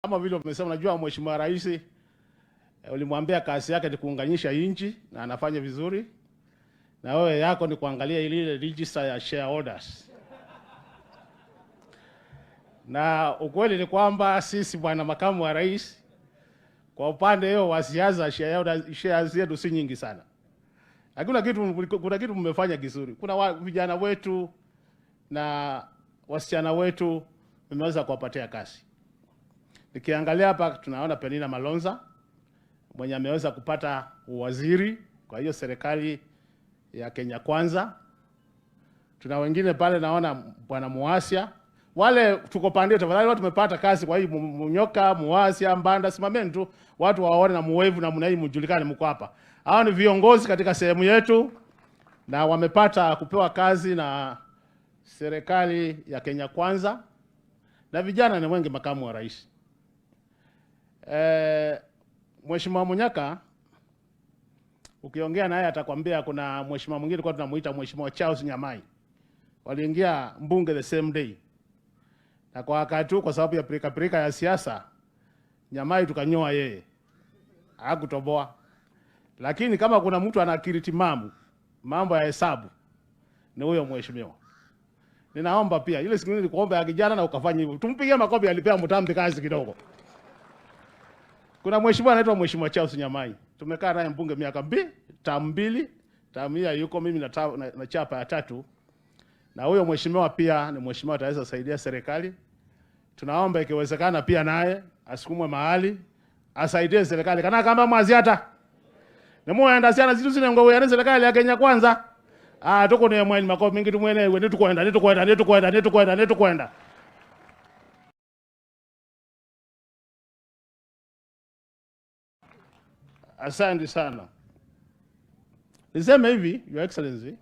Kama vile umesema, unajua Mheshimiwa Rais ulimwambia kazi yake ni kuunganisha nchi na anafanya vizuri, na wewe yako ni kuangalia ile register ya shareholders. Na ukweli ni kwamba sisi, bwana makamu wa rais, kwa upande hiyo wa siasa shareholders, shares yetu si nyingi sana, lakini kuna kitu mmefanya kizuri. Kuna vijana wetu na wasichana wetu mmeweza kuwapatia kazi. Nikiangalia hapa tunaona Penina Malonza mwenye ameweza kupata uwaziri kwa hiyo serikali ya Kenya Kwanza. Tuna wengine pale, naona bwana Muasia, wale tuko pande, tafadhali watu tumepata kazi kwa hii Munyoka, Muasia, Mbanda, simameni tu watu waone na muwevu na mna hii mjulikane mko hapa. Hao ni viongozi katika sehemu yetu na wamepata kupewa kazi na serikali ya Kenya Kwanza, na vijana ni wengi, makamu wa rais. Mheshimiwa Munyaka ukiongea naye atakwambia kuna mheshimiwa mwingine kwa tunamuita Mheshimiwa Charles Nyamai, waliingia mbunge the same day, na kwa wakati huu kwa sababu ya pirika pirika ya siasa Nyamai tukanyoa yeye, hakutoboa. Lakini kama kuna mtu ana akili timamu mambo ya hesabu ni huyo mheshimiwa. Ninaomba pia ile siku nilikuomba ya kijana na ukafanya hivyo, tumpigie makofi, alipea Mutambi kazi kidogo. Kuna mheshimiwa anaitwa Mheshimiwa Charles Nyamai, tumekaa naye mbunge miaka mbili, tamu mbili, tamu hii yuko mimi na chapa ya tatu, na huyo mheshimiwa pia ni mheshimiwa ataweza kusaidia serikali. Tunaomba ikiwezekana pia naye asukumwe mahali asaidie serikali kana kama mwaziata nimuenda sana zitu zine ngo ya serikali ya Kenya Kwanza. Ah, tuko ni mweni makofi mingi tumwene we nitukwenda nitukwenda nitukwenda nitukwenda nitukwenda. Asante sana. Niseme hivi, Your Excellency,